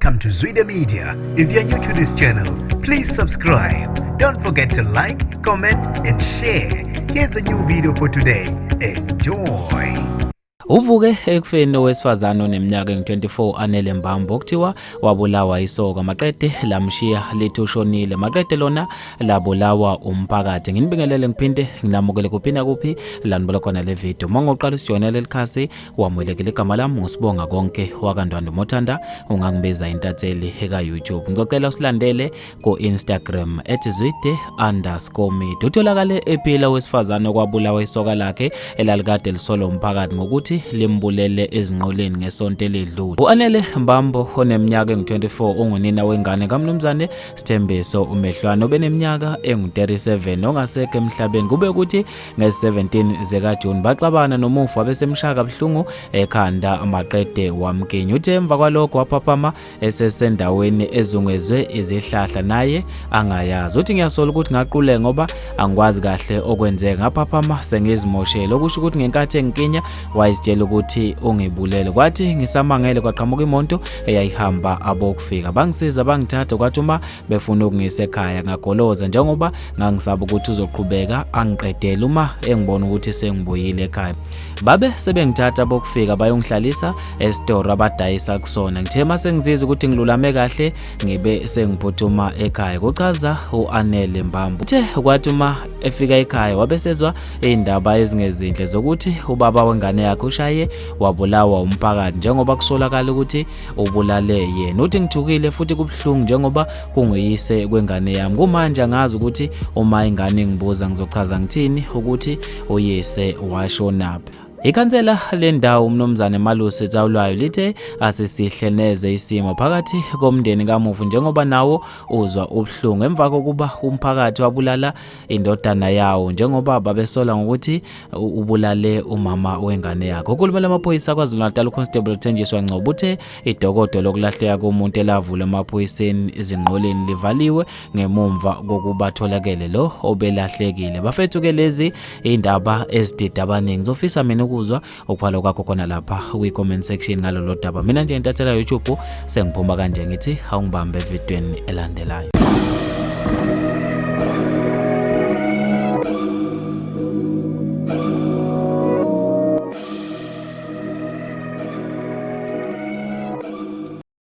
Welcome to Zwida Media. If you're new to this channel, please subscribe. Don't forget to like, comment, and share. Here's a new video for today. Enjoy. Uvuke ekufeni owesifazane oneminyaka engu-24 Anele Mbambo okuthiwa wabulawa isoka maqede lamshiya lithi ushonile maqede lona labulawa umphakathi. Nginibingelele ngiphinde nginamukele kuphi nakuphi la nibola khona le video. Uma ngoqala usijoyinela leli wamukelekile. Igama lami nguSibonga Konke wakaNdwandwe, mothanda ungangibiza intatheli eka-YouTube. Ngicela usilandele ku-Instagram @zwide_media. Utholakale ephila wesifazane okwabulawa isoka lakhe elalikade lisolwa umphakathi ngokuthi limbulele ezinqoleni ngesonto eledlule. U-Anele Mbambo oneminyaka engu-24 ungunina wengane kaMnumzane Sithembiso Umehlwane obeneminyaka engu-37 ongasekho emhlabeni. Kube ukuthi nge-17 zikaJuni baxabana nomufi wabesemshaya kabuhlungu ekhanda maqede wamkinya. Uthe emva kwalokho waphaphama esesendaweni ezungezwe izihlahla naye angayazi. Uthi ngiyasola ukuthi ngaquleka ngoba angikwazi kahle okwenzeka, ngaphaphama sengizimoshele, okusho ukuthi ngenkathi engikinya wayezitshela ukuthi ungibulele. Kwathi ngisamangele kwaqhamuka imoto eyayihamba abokufika, bangisiza bangithatha, kwathi uma befuna ukungisa ekhaya ngagoloza njengoba ngangisaba ukuthi uzoqhubeka angiqedele uma engibona ukuthi sengibuyile ekhaya. Babe sebengithatha bokufika bayongihlalisa esitoro abadayisa kusona. Ngithe uma sengizizwa ukuthi ngilulame kahle ngibe sengiphuthuma ekhaya, kuchaza u-Anele Mbambo. Uthe kwathi uma efika ekhaya wabe sezwa izindaba ezingezinhle zokuthi ubaba wengane yakhe ushaye wabulawa umphakathi njengoba kusolakala ukuthi ubulale yena. Uthi ngithukile futhi kubuhlungu njengoba kunguyise kwengane yami. Kumanje angazi ukuthi uma ingane ngibuza ngizochaza ngithini ukuthi uyise washonaphi. Ikhansela lendawo uMnumzane Malusi Tsawulwayo lithe asisihle neze isimo phakathi komndeni kamufi njengoba nawo uzwa ubuhlungu emva kokuba umphakathi wabulala indodana yawo njengoba babesola ngokuthi ubulale umama wengane yakhe. Okhulumela amaphoyisa KwaZulu-Natal uConstable Thenjiswa Ngcobo uthe idokodo lokulahleka komuntu elavulwa emaphoyiseni ezinqoleni livaliwe ngemumva kokuba tholakele lo obelahlekile. Bafethu ke lezi indaba ezidida abaningi. Ngizofisa mina ukuzwa ukubhala kwakho khona lapha kwi-comment section ngalolu daba. Mina nje intathela YouTube sengiphuma kanje ngithi awungibambe evidweni elandelayo.